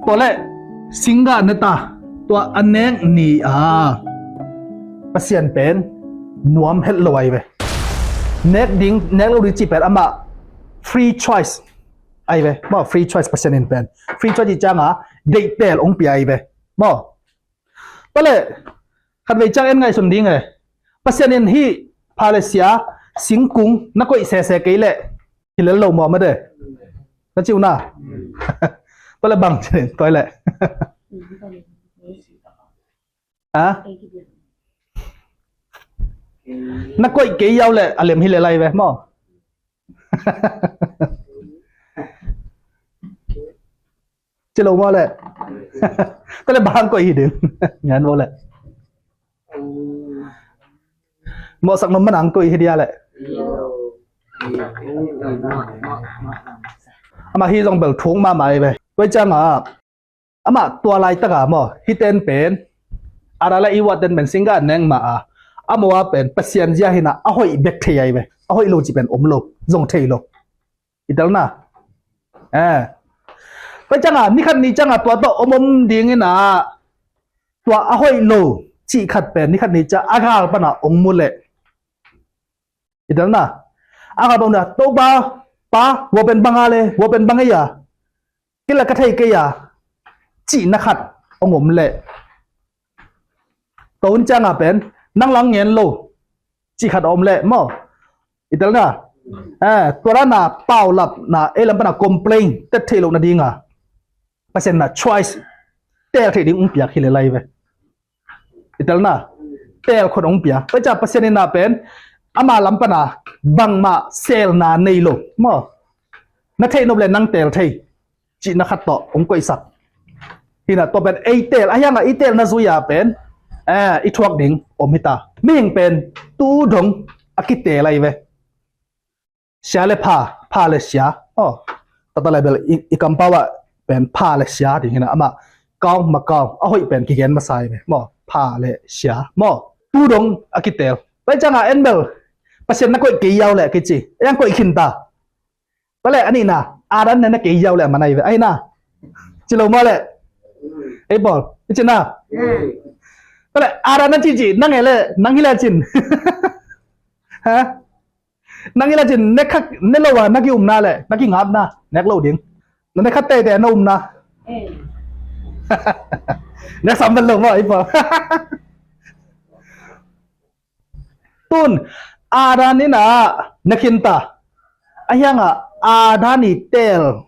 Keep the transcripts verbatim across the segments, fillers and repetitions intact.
Tua leh singgah na ta, tua a nek ni a Pasian pen nuam het lo ahi ve. Nek ding, nek lo ding cih pen amah free choice ahi ve. Maw, free choice Pasian in pen. Free choice cih ciangah deihtel hong pia ahi ve. Maw. Tua leh khatvei ciang en ngaihsun ding e. Pasian in hih pha le sia, singkung na koih sese kei leh hi lel lo maw, mate? Na ci uh na. Tua leh bang ci ding, tua leh. Ha? Na koih kei yau leh a lem hi lel ahi ve maw. Ci lo maw leh. Tua leh bang koih hi ding. Ngan maw leh. Mawhsak nop man ang koih hi dia leh. Amah hi zong bel thuk mahmah ahi ve. Tua ciangah amah tua laitaka maw, hih ten pen, Adam le Eva ten pen singgah nek mah a, a mawh a pen Pasian zia hi na, a hoih bek thei ahi ve. A hoih lo cih pen om lo, zong thei lo. I tel na. Eh. Pai ciangah, ni khat ni ciangah tua tawh om om ding in ah, tua a hoih lo cih khat pen ni khat ni ciang a gal pana ong mu leh. I tel na. A gal pana ong na, Topa, Pa, hua pen bang a le, hua pen bang ei a, kei la ka thei kei a, cihna khat ong om leh. Tua hun ciangah pen, nang la ngen lo cih khat a om leh maw. I tel na. Eh, tua dana paulapna, ei lam pana complain tet theih loh nadinga Pasian na choice, teel theih ding ong piak hi lel ahi ve. I tel na. Teel khut ong pia. Pai ciang Pasian in ah pen, ama lam pana bangmah selna nei lo maw. Na theih nop leh nang teel thei cihna khat tawh ong koihsak. Hi na, tua pen ei teel, a hiangah i teelna zui-a pen, eh, i thuak ding om hi ta. Mihing pen tu dong a kiteel ahi ve. Sia le pha, pha le sia. Oh, tata le bel i, i kampau ah pen pha le sia ding hi na, amah kau ma kau, a hoih pen kigen masa ahi ve maw. Pha le sia maw. Tu dong a kiteel. Pai ciangah en bel, Pasian na koih kei yau leh kici, ei ang koih khin ta. Tua leh a nihna, Adam ne na kei yau leh a man ahi ve. Ahi na. Ci lo maw leh. Ei pawl, i ci na. Tua leh Adam na ci ci, nang e leh, nang hi leh cin. Ha? Nang hi leh cin, ne kha, ne lo a, na ki umna leh, na ki ngapna, nek lo ding. Na ne kha teitei na umna. Nek sam bel lo maw, ei pawl. Tun, Adam in ah na khin ta. A hiangah Adam i teel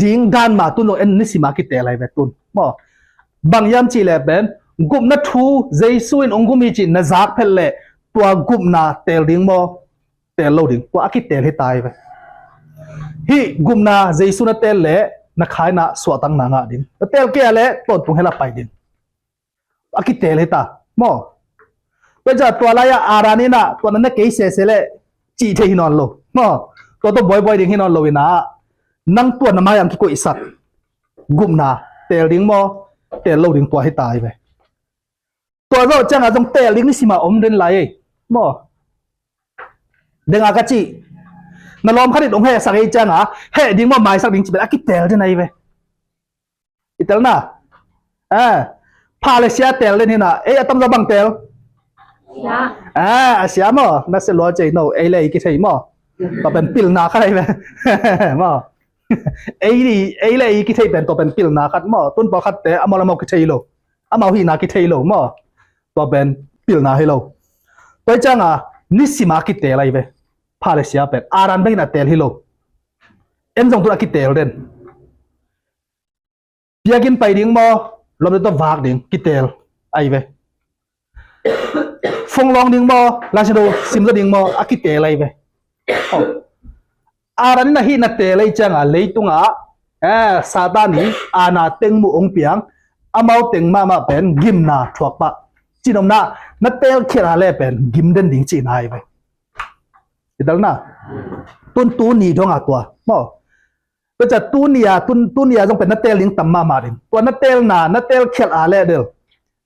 ding dan ma tun zong en nisim a kiteel ahi ve tun. Maw. Bang hiam cih leh pen, gupna thu Jesu in ong gum hi cih na zak phet leh, tua gupna teel ding maw, teel lo ding. Tua a kiteel hi ta ahi ve. Hih gupna Jesu na teel leh, na khaina suahtakna ngah ding. Na teel kei a leh, tawntung hell ah pai ding. A kiteel hi ta maw. Tua ciang tua lai-ah Adam in ah tua na ne kei sese leh cih thei hi nawn lo maw. Tua tua buaibuai ding hi nawn lo in ah, nang tua na mai-ah ang kikoihsak gupna teel ding maw, teel lo ding tua hi ta ahi ve. Tua zawh ciangah zong teel ding nisim a om den lai ei maw. Deng a ka cih, na lawm khat in ong hehsak ei ciangah heh ding maw, maisak ding cih pen a kiteel den ahi ve. I tel na. Eh, pha le sia teel den hi na. Ei, a tamzaw bang teel? Sia. Eh, a sia maw. Na sia lua cei no. Ei le ei kithei maw. Tua pen pilna khat ahi ve. Maw. Ei, ei le ei kithei pen tua pen pilna khat maw. Tun pawlkhatte amau le amau kithei lo. Amau hihna kithei lo maw. Tua pen pilna hi lo. Tua hi ciangah nisim a kiteel ahi ve. Pha le sia pen Adam bek in a teel hi lo. En zong tun a kiteel den. Biakinn pai ding maw, lawmte tawh vak ding, kiteel ahi ve. Phone lawng ding maw, Lai Siangtho sim zaw ding maw, a kiteel ahi ve. Oh. Adam in a hih na teel ei ciangah leitungah, eh, Satan in aana teng muh ong piang, amau teng mahmah pen gimna thuak pah. Cihnopna, na teel khialh a leh pen gim den ding cihna ahi ve. I tel na. Tun tuni dongah tua maw. Tua ciang tuni a, tun, tuni a zong pen na teel ding tam mahmah ding. Tua na teelna, na teel khialh a leh del.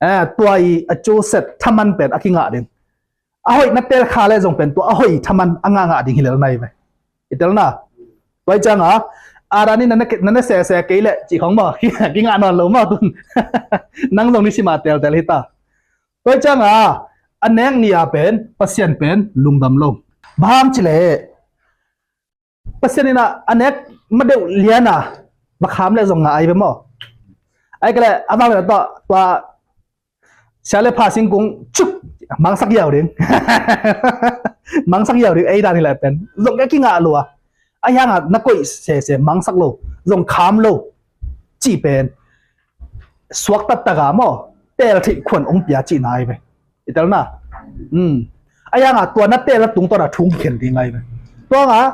Eh, tua i a cuset thaman pen a kingah ding. A hoih na teel kha leh zong pen tua a hoih thaman a ngahngah ding hi lel na hi ve. I tel na. Tua hi ciangah Adam in na ne, na ne sese kei leh cih khong maw, kingah nawn lo maw tun. Nang zong nisim a teltel hi ta. Tua ciangah a nek ni-a pen Pasian pen lungdam lo. Bang hang cih leh Pasian in ah a nek ma deuh lian a va kham leh zong ngah ahi ve maw. Ahih kei leh a vang leh tawh tua sia le pha singkung cuk mangsak yau ding. Mangsak yau ding ei dan hi leh pen zong a kingah lua. Ahi hangah na koih sese mangsak lo, zong kham lo cih pen suak taktak a maw, tel theih khuan hong pia cihna ahi ve. I telna. Ahi hangah tua na tel a tungtawn a thu khen ding ahi ve. Tua hangah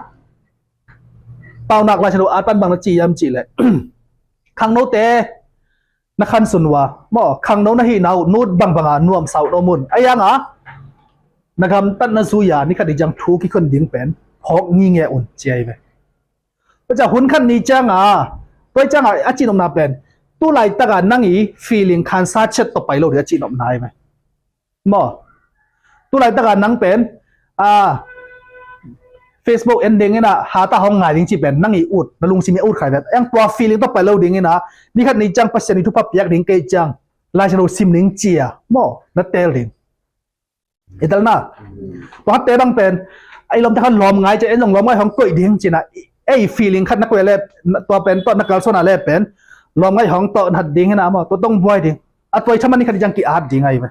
Paunak Lai Siangtho at pan bang na ci hiam cih leh khangnote na khansun uh a maw, khangno na hihna uh nut bangbang a nuamsa uh na om un. Ahi hangah na gamtatna zui-a ni khat ni ciang thu kikhon ding pen phawk ngingei un ci ahi ve. Tua ciang hun khat ni ciangah, tua ciangah a cihnopna pen tu laitakah nang i feeling khansa ciat tawh pai lo ding a cihnopna ahi ve. Maw, tu laitakah nang pen a Facebook en ding in ah hat a hong ngai ding cih pen nang i ut, na lungsim i ut kha ahi ve. Tua feeling tawh pai lo ding in ah ni khat ni ciang Pasian i thupha piak ding kei ciang Lai Siangtho sim ding ci-a maw, na tel ding. I telna. Tua khatte bang pen ei lawmte khat lawm ngai ciang en zong lawm ngai hong koih ding ci-in ah, ei feeling khat na koih a leh tua pen tawh na kalsuan a leh pen lawm ngai hong tawh nat ding hi na maw, tua tawh buai ding. A tua i thaman ni khat ni ciang ki-at ding ahi ve.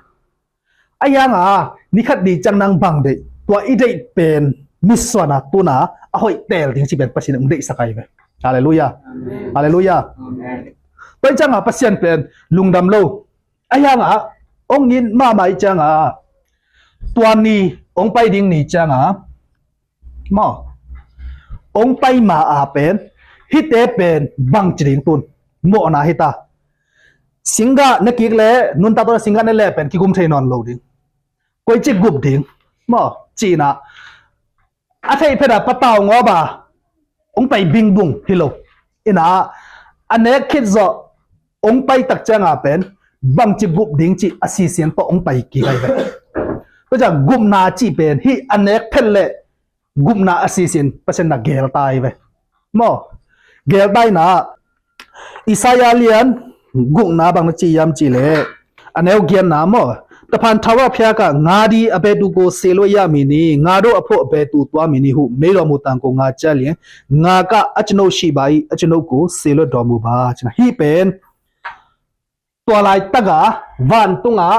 Ahi hangah ni khat ni ciang nang bang deih, tua i deih pen mitsuan a tun a a hoih tel ding cih pen Pasian in hong deihsak ahi ve. Halleluiah. Halleluiah. Tua i ciangah Pasian pen lungdam lo. Ahi hangah hong it mahmah i ciangah tua ni hong pai ding ni ciangah maw, hong pai ma a pen hihte pen bangci ding tun mawhna hi ta. Singgah ne kik leh, nuntak tawh na singgah ne leh pen kigum thei nawn lo ding. Koici gup ding maw cihna a theih phet a patau ngawp a hong pai bingbung hi lo. Inah a nek khit zawh hong pai tak ciangah pen bangci gup ding cih a sisin tawh hong pai kik ahi ve. Tua ciang gupna cih pen hih a nek phet leh gupna a sisin Pasian na geel ta ahi ve. Maw, geel ta inah Isaiah lian gukna bang na ci hiam cih leh a neu giatna maw, တဖန်ထာဝရဘုရားက၊ ငါသည်အဘယ်သူကို စေလွှတ်ရမည်နည်း၊ ငါတို့အဖို့ အဘယ်သူသွားမည်နည်းဟု မေးတော်မူသံကို ငါကြားလျှင်၊ ငါက၊ အကျွန်ုပ်ရှိပါ၏၊ အကျွန်ုပ်ကို စေလွှတ်တော်မူပါ။ ဟိပင် tua laitak a vantungah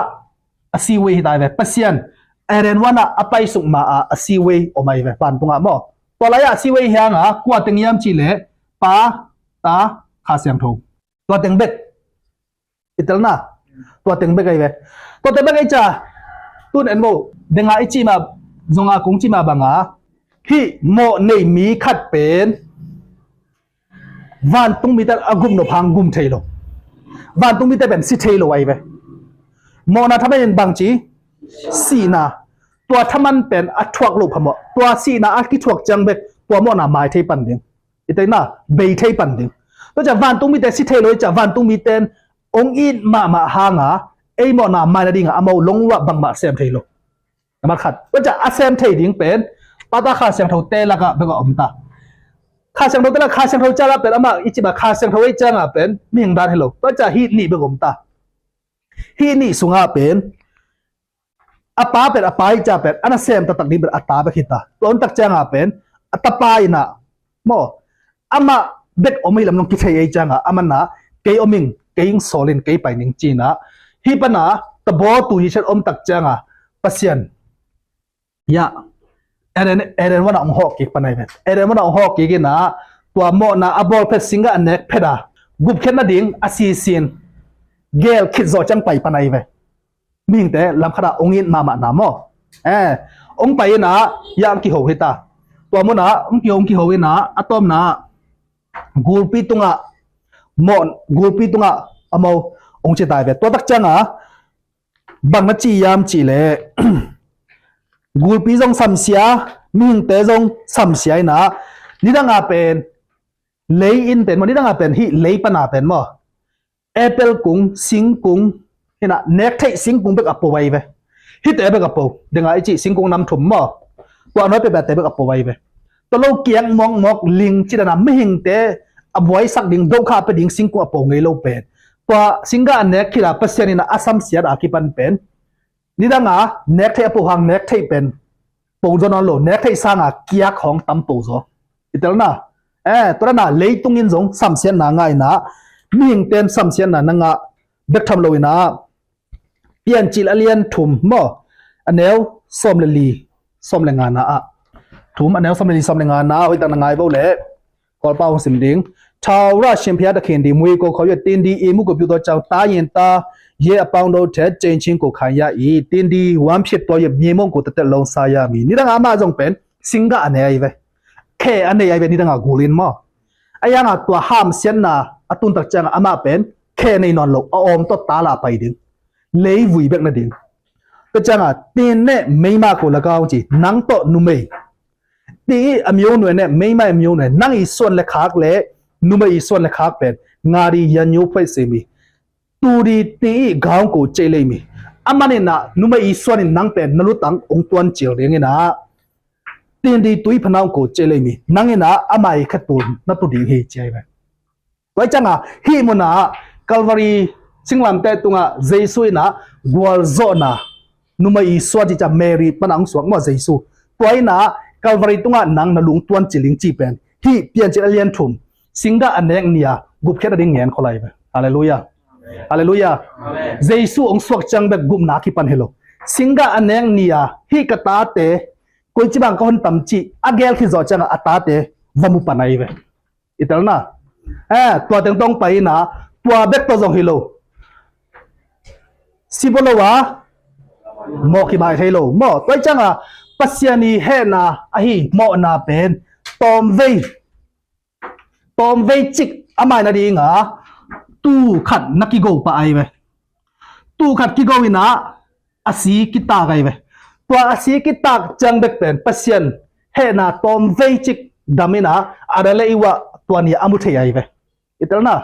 a siwei hi ta hi ve. Pasian Eden huan ah a paisuk ma a a siwei om ahi ve vantungah maw. Tua lai ah a siwei hi hang a kua teng hiam cih leh Pa, Ta, Kha Siangtho. Tua teng bek. I telna. Tua teng bek ahi ve. Tua teng bek ahi ca. Tun en maw. Denga i cih ma, zonga kung cih ma banga hih mawh nei mi khat pen vantung mite a gum nop hang gum thei lo. Vantung mite pen si thei lo ahi ve. Mawhna thaman in bangci sihna. Tua thaman pen a thuak lo phamawh. Tua sihna a kithuak ciang bek tua mawhna mai thei pan ding. I teina bei thei pan ding. Tua ciah vantung mite si thei lo i ciah vantung mite in ong it mahmah hanga ei mawhna mai nadinga amau longluah bangmah sem thei lo. Nambat khat. Tua ciah a sem thei ding pen Pa, Ta, Kha Siangtho te lakah bek a om ta. Kha Siangtho te lakah Kha Siangtho ciah lak pen amah i cih bang Kha Siangtho ei ciangah pen mihing dan hi lo. Tua ciah hih nih bek om ta. Hih nih sungah pen a Pa pen a Pa i ciah pen a nasem taktak ding pen a Ta bek hi ta. Tua un tak ciangah pen a tapa inah maw amah bek om hi lam long kithei ei ciangah aman ah kei om ing, kei ing sawl in kei pai ning cinah hih pana tabawtu hi ciat om tak ciangah Pasian iah Eden, Eden huanah ong hawh kik panai pen Eden huanah ong hawh kik inah tua mawhna a bawl phet singgah a nek phet a gupkhiat nading a sisin geel khit zawh ciang pai panai ve. Mihingte lam khatah ong it mahmahna maw? Eh, ong pai inah iah ong kiho hi ta. Tua munah ong kiho ong kiho inah a tawpna gulpi tungah mawh gulpi tungah amau ong ci tai ve. Tua tak ciangah bang na ci hiam cih leh gulpi zong samsia, mihingte zong samsia inah nidangah pen lei in pen maw, nidangah pen hih lei pana pen maw apple kung, singkung hinah nek theih singkung bek a po ahi ve. Hihte bek a po, denga i cih singkung nam thum maw tua nuai pehpehte bek a po ahi ve. Tua lo kiang mawkmawk ling cidana mihingte a buaisak ding, dohkha pia ding singkung a po ngei lo pen, tua singgah a nek khit a Pasian in a samsiat a kipan pen, nidang a nek theih a po hang nek theih pen po zaw nawn lo, nek theih sang a kiak hong tam po zaw. I telna, eh, tua dan a leitung in zong samsiatna ngah in a, mihingte in samsiatna na ngah bek tham lo in a, Piancil a lian thum maw, a neu sawm le li, sawm le nga na ah, thum a neu sawm le li, sawm le nga na ah, hoih tak na ngai vo leh, Kawlpau hong sim ding. ထာဝရရှင်ဘုရားသခင်သည် မြွေကိုခေါ်၍ သင်သည် ဧမုတ်ကို ပြုသောကြောင့်၊ သားယဉ်သားရဲအပေါင်းတို့ထက် ကြိမ်ချင်းကို ခံရ၏။ သင်သည် ဝမ်းဖြစ်သော မြေမှုန့်ကို တစ်သက်လုံး စားရမည်။ Nidang a amah zong pen singgah a nei ahi ve. Khe a nei ahi ve, nidang a gul in maw. A yang a tua hamsiatna a tun tak ciang a amah pen khe nei nawn lo, a awm tawh tal a pai ding, leivui bek na ding. Tua ciang a သင်နှင့် မိန်းမကို ၎င်း ci, nang tawh numei, သင်၏ အမျိုးအနွယ်နှင့် မိန်းမ၏ အမျိုးအနွယ်, nang ii suan le khak le numei ii suan le khak pen ငါသည် ရန်ငြိုးဖွဲ့စေမည်။ သူသည် သင်၏ ခေါင်းကို ကြိတ်လိမ့်မည်။ Amah in a numei ii suan in nang pen na lutang hong tuancil ding in a, သင်သည် သူ၏ ဖနောင့်ကို ကြိတ်လိမ့်မည်။ Nang in a ama ii khetul na tu ding hi, ci ahi ve. Tua ciang a hih mun a Calvary singlamteh tungah Jesu in a gualzawhna, numei ii suan ci ciang Mary pan a hong suak maw Jesu, tua in a Calvary tungah nang na lung tuancil ding ci pen hih Piancil a lian thum, singgah a nek ni a gupkhiat a ding ngen khol ahi ve. Halleluiah. Halleluiah. Jesu hong suak ciang bek gupna a kipan hi lo. Singgah a nek ni a hih ka tate, koici bang ka hon tam cih a gel khit zawh ciang a, a tate va mu pan ahi ve. I telna, eh, tua teng tawh hong pai in a, tua bek tawh zong hi lo, si bawl lo a mawh kimai thei lo maw. Tua ciang a Pasian ii hehna ahi mawhna pen tawmvei, tawmvei cik a mai nading a tuu khat na kigo pah ahi ve. Tuu khat kigo in a, a si kitak ahi ve. Tua a si kitak ciang bek pen Pasian hehna tawmvei cik dam in a, Adam le Eva tua ni a mu thei ahi ve. I telna,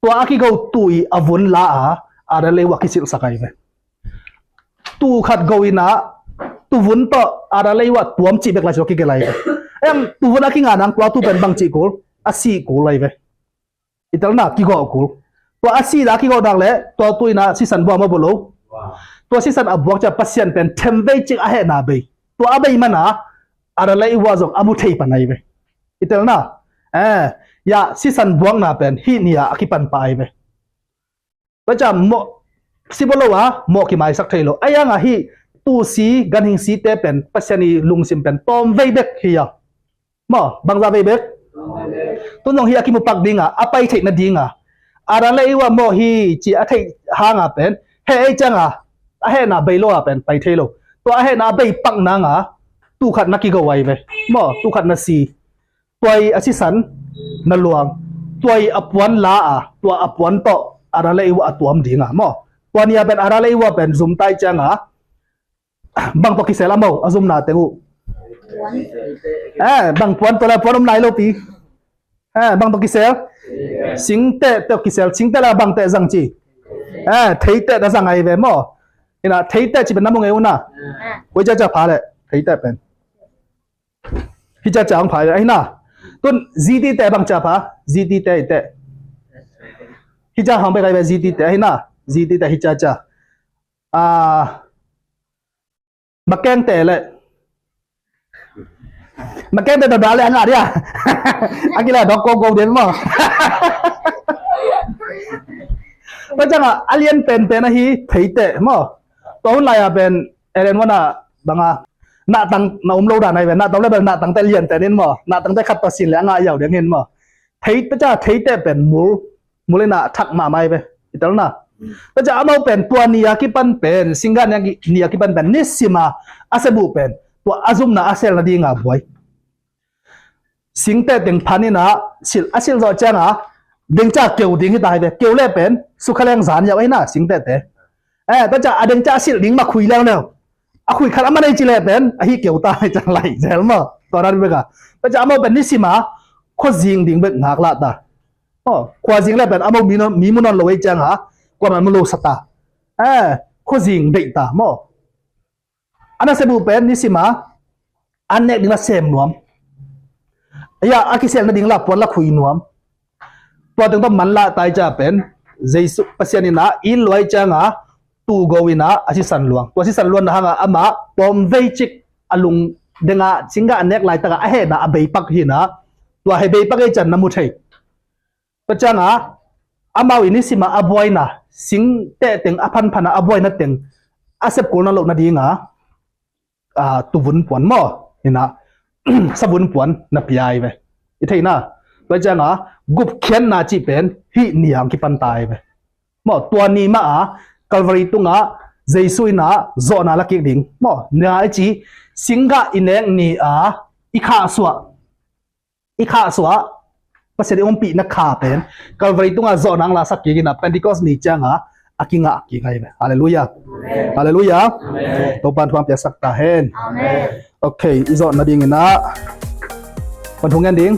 tua a kigo tuu ii a vun la a, Adam le Eva kisilhsak ahi ve. Tuu khat go in a, tuu vun tawh Adam le Eva tuam cih bek lai sawk kigelh ahi ve. Em, tuu vun a kinga nang tua tuu pen bang cih kul, a sih kul ahi ve. I telna, kigawh kul. Tua a sih a kigawh nak leh tua tuu in a sisan buak maw, buak lo? Tua sisan a buak ciang Pasian pen themvei cik a hehna bei. Tua a bei man a Adam le Eva zong a mu thei pan ahi ve. I telna, eh, ya, sisan buakna pen hih ni a a kipan pah ahi ve. Tua ciang mawh, si bawl lo a mawh kimaisak thei lo. A yang a hih tuu si, ganhing site pen Pasian ii lungsim pen tawmvei bek hi a. Maw, bangzah vei bek? Tun zong hih a kimu pak ding a, a pai theih nading a, Adam le Eva mawh hi ci a theih hang a pen, heh ei ciang a, a hehna bei lo a pen pai thei lo. Tua a hehna a bei pak nang a, tuu khat na kigo ahi ve. Maw, tuu khat na si. Tua ii a sisan na luang. Tua ii a puan la a, tua a puan tawh Adam le Eva a tuam ding a. Maw, tua ni a pen Adam le Eva pen zum tai ciang a, bang tawh kisel a maw, a zumna teng uh? Eh, bang puan, tua le puan om nai lo pi. Eh, bang tawh kisel? Singteh tawh kisel, singteh le bangteh zang ci? Eh, theiteh na zang ahi ve maw. Ina, theiteh ci pen na mu ngei uh na. Koi ciacia pha le theiteh pen. Hih ciacia hong pha ahi na. Tun zititeh bang cia pha, zititeh iteh. Hih cia hong bek ahi ve, zititeh ahi na. Zititeh hih ciacia. Ah, makengte le. Makengte dawda le a ngah dia. A kila dawk kawkaw den maw. Tua ciang a, a lian penpen ahi theiteh maw. Tua hun lai a pen Ellen wan a bang a, nahtang na om lo dan ahi ve. Nahtang le bel nahtangte lianten in maw, nahtangte khat tawh sin le a ngah yau ding hin maw. Theiteh ca, theiteh pen mul, mul in a thak mahmah ahi ve. I telna, tua ciang amau pen tua ni a kipan pen, singgah ni a kipan pen nisim a a sep uh pen tua a zumna a sel nading a buai. Singteh teng phan in a silh, a silh zawh ciang a dengca keu ding hi ta hi ve. Keu le pen sukhaleng zan yau ahi na, singtehte. Eh, tua ciang a dengca a silh ding mah khui leuleu. A khui khat a man ei ci le pen ahi keu ta hi ciang lai zel maw. Tua dan bek a, tua ciang amau pen nisim a khuazing ding bek ngaklah ta. Aw, khuazing le pen amau mi mu nawn lo ei ciang a, kuaman mu lo sa ta. Eh, khuazing deih ta maw. A nasep uh pen nisim a an nek ding la sem nuam. Ya, a kisel nading la puan la khui nuam. Tua teng tawh manlah tai cia pen Jesu Pasian in ah i luai ciangah tugo in ah a sisan luang. Tua sisan luanna hangah amah pawm veicik a lung dengah singgah a nek laitakah a hehna a beipak hi in ah, tua heh beipak ei cian na mu thei. Tua ciangah amau i nisimah a buaina, singteh teng a phanphanah a buaina teng a sepkulna loh nadingah, ah, tuvun puan maw, hi in ah, savun puan na pia hi ve. I theihna, tua ciangah gupkhiatna cih pen hih ni-ah kipan ta hi ve. Maw, tua ni mah a Calvary tungah Jesu in ah zawhna la kik ding. Maw, na i ci singgah i nek ni-a i khahsuah, i khahsuah, Pasian i ompihna kha pen Calvary tungah zawhna ang la sak kik in ah Pentecost ni ciangah a kingah kik ahi ve. Halleluiah. Halleluiah. Topa'n thu hong piaksak ta hen. Okay, i zawh nadingin ah pan thu ngen ding.